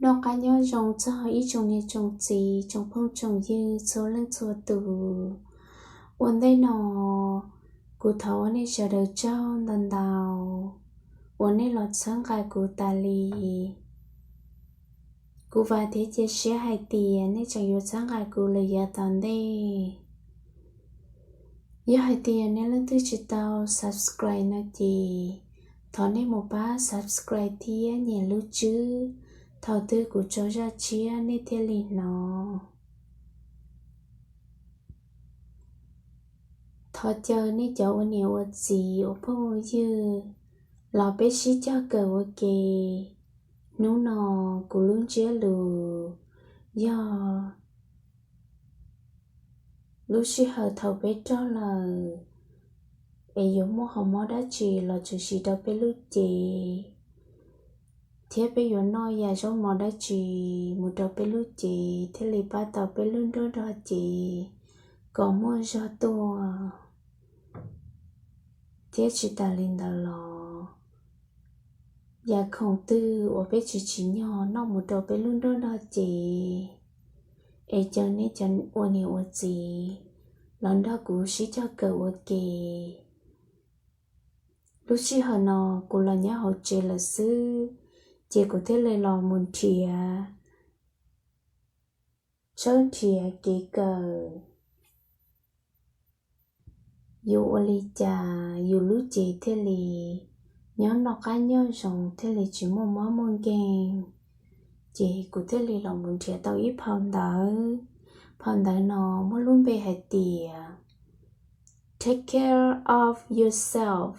Noj qab nyob zoo txog ib tsoom niam tsoom txiv, tsoom phooj tsoom ywg txhua leej txhua tus. Ua ntej no, kuv thov ua nej sawv daws tsaug ntau ntau uas nej los txhawb nqa kuv tas li. Kuv vam thiab cia siab hais tias nej tseem yuav txhawb nqa kuv lawm yav tom ntej. Yog hais tias nej leej twg tsis tau subscribe no ces thov nej mus pab subscribe thiab nyem lub tswb, thaum twg kuv tso zaj tshiab nej thiaj li hnov. Thov caw nej cov ua niam ua txiv ua phooj ua ywg los peb sib cog kawm ua ke. Hnub no kuv lub ntsiab lus yog lub sij hawm thaum peb rog lawm es yuav muaj hom mob dab tsi los tshwm sim rau peb lub cev, thiab peb yuav noj yam zaub mov dab tsi mus rau peb lub cev thiaj li pab tau peb lub nruab nrog cev kom muaj zog tuaj. Thiab tsis tas li ntawd los, yam khoom twg uas peb tsis tsim nyog noj mus rau peb lub nruab nrog cev, es caw nej cov ua niam ua txiv los nrog kuv sib cog kawm ua ke. Lub sij hawm no kuv los nyob hauv tsev lawm xwb, ces kuv thiaj li los mus nrhiav, tshawb nrhiav kev kawm, yuav ua li cas yus lub cev thiaj li nyob noj qab nyob zoo thiaj li tsis muaj mob muaj nkeeg. Ces kuv thiaj li los mus nrhiav tau ib phau ntawv. Phau ntawv no muaj lub npe hais tias Take Care of Yourself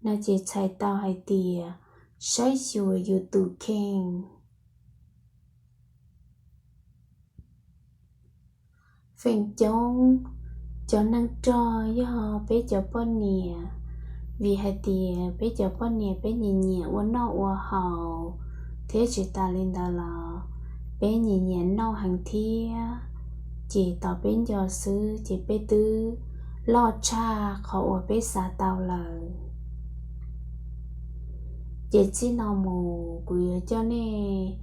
no ces txhais tau hais tias saib xyuas yus tus kheej. Feem coob cov neeg rog yog peb cov poj niam, vim hais tias peb cov poj niam peb nyiam nyiam ua noj ua haus, thiab tsis tas li ntawd los peb nyiam nyiam noj heev thiab, ces tos peb nco xwb ces peb twb loj tshaj qhov uas peb xav tau lawm. Ces txij no mus kuv yuav coj nej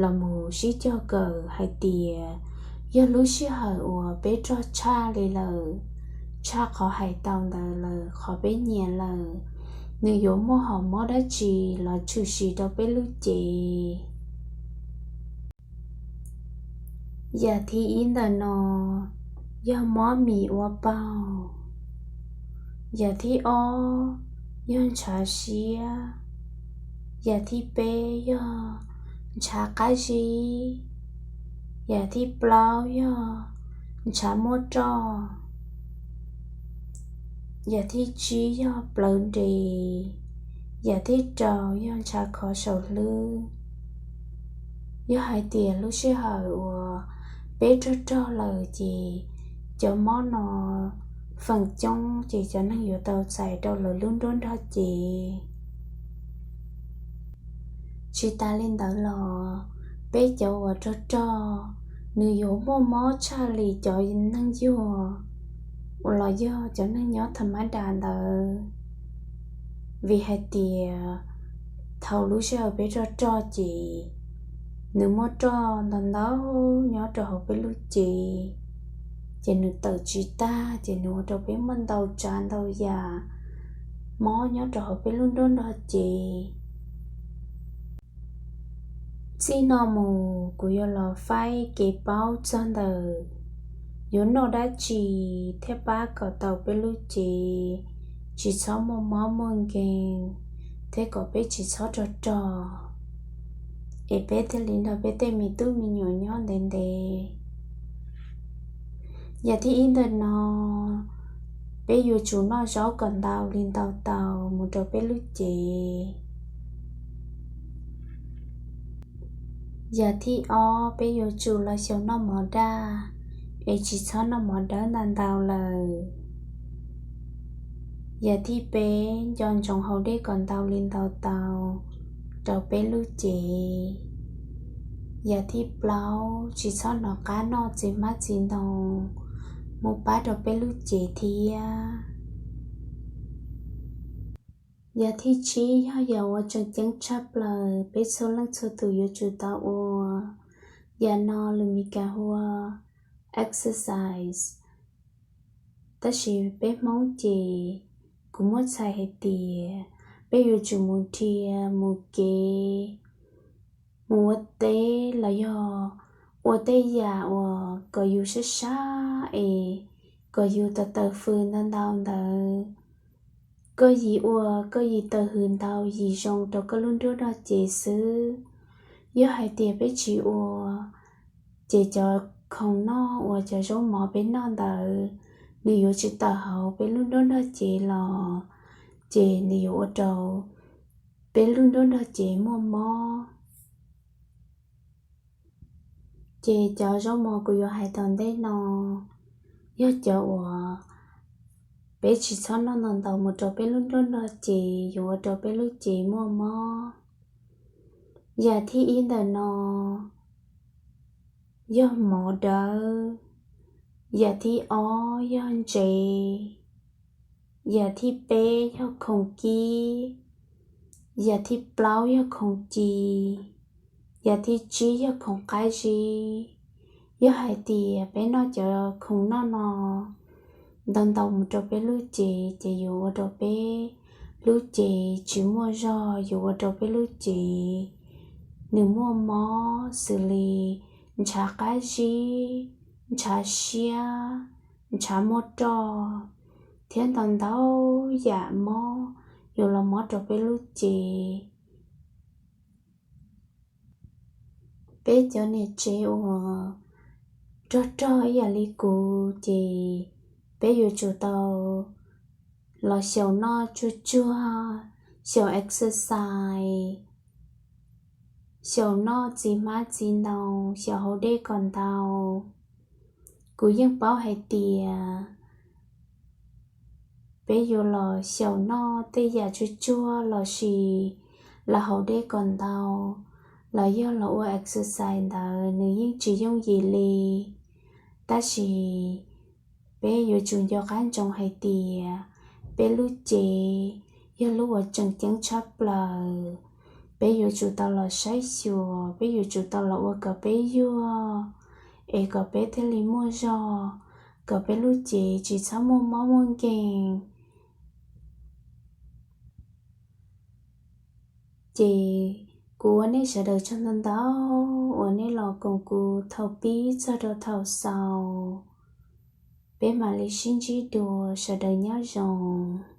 los mus sib cog kawm hais tias yog lub sij hawm uas peb rog tshaj li lawm, tshaj qhov hais tau ntawd lawm, qhov peb nyiam lawm, nws yuav muaj hom mob dab tsi los tshwm sim rau peb lub cev. Yam thib ib ntawm no yog mob mis ua paug. Yam thib ob yog ntshav siab. Yam thib peb yog ntshav qab zib. Yam thib plaub yog ntshav muaj roj. Yam thib tsib yog plawv nres. Yam thib rau yog ntshav khov saum hlwb. Yog hais tias lub sij hawm uas peb rog rog lawm ces cov mob no feem coob ces cov neeg yuav tau txais rau lawv lub nruab nrog cev. Tsis tas li ntawd los peb cov uas rog rog, nws yuav muaj mob tshaj li cov neeg yuag los yog cov neeg nyob tham mab das ntawd. Vim hais tias thaum lub sij hawm peb rog rog ces nws muaj roj ntau ntau nyob rau hauv peb lub cev, ces nws tawm tsis tag ces nws ua rau peb muaj ntau tsav ntau yam mob nyob rau hauv peb lub nruab nrog cev. Txij no mus kuv yuav los faib kev paub txog ntawm yuav noj dab tsi thiaj pab kom tau peb lub cev tsis txhob muaj mob muaj nkeeg, thiab kom peb tsis txhob rog rog, es peb thiaj li nrog peb tej me tub me nyuam nyob ntev ntev. Yam thib ib ntawm no, peb yuav tsum noj zaub kom ntau li ntau tau mus rau peb lub cev. Yam thib ob, peb yuav tsum los xyaum noj mov daj, es tsis txhob noj mov dawb ntau ntau lawm. Yam thib peb, nco ntsoov haus dej kom ntau li ntau tau rau peb lub cev. Yam thib plaub, tsis txhob hnov qab noj txiv hmab txiv ntoo mus pab rau peb lub cev thiab. Yam thib tsib yog yam uas tseem ceeb tshaj plaws peb txhua leej txhua tus yuav tsum tau ua. Yam no lus Mis Kas hu ua exercise, tab sis peb Hmoob ces kuv muab txhais hais tias peb yuav tsum mus dhia mus kev, mus ua teb los yog ua tej yam uas kom yus sab sab es kom yus tawm tawm fws ntau ntau ntawd. Koj yim ua koj yim tawm hws ntau yim zoo rau koj lub nruab nrog cev xwb. Yog hais tias peb tsis ua, ces cov khoom noj uas cov zaub mov peb noj ntawd, nws yuav tsis tawm hauv peb lub nruab nrog cev los, ces nws yuav ua rau peb lub nruab nrog cev muaj mob. Ces cov zaub mov kuv yuav hais tom ntej no yog cov uas peb tsis txhob noj ntau ntau mus rau peb lub nruab nrog cev yuav ua rau peb lub cev muaj mob. Yam thib ib ntawm no yog mov dawb. Yam thib ob yog ntsev. Yam thib peb yog khoom kib. Yam thib plaub yog khoom ci. Yam thib tsib yog khoom qab zib. Yog hais tias peb noj cov khoom noj no ntau ntau mus rau peb lub cev ces yuav ua rau peb lub cev tsis muaj zog, yuav ua rau peb lub cev nws muaj mob xws li ntshav qab zib, ntshav siab, ntshav muaj roj, thiab ntau ntau yam mob yuav los mob rau peb lub cev. Peb cov niam tsev uas rog rog ib yam li kuv ces peb yuav tsum tau los xyaum noj tsuag tsuag, xyaum exercise, xyaum noj txiv hmab txiv ntoo, xyaum haus dej kom ntau. Kuv yeej paub hais tias peb yuav los xyaum noj tej yam tsuag tsuag los sis los haus dej kom ntau, los yog los ua exercise ntawd nws yeej tsis yooj yim li. Tab sis peb yuav tsum nco qab ntsoov hais tias peb lub cev yog lub uas tseem ceeb tshaj plaws. Peb yuav tsum tau los saib xyuas, peb yuav tsum tau los ua kom peb yuag, es kom peb thiaj li muaj zog, kom peb lub cev tsis txhob muaj mob muaj nkeeg. Ces kuv ua nej sawv daws tsaug ntau ntau uas nej los koom kuv thaum pib txog rau thaum xaus. Peb mam li sib ntsib dua, sawv daws nyob zoo.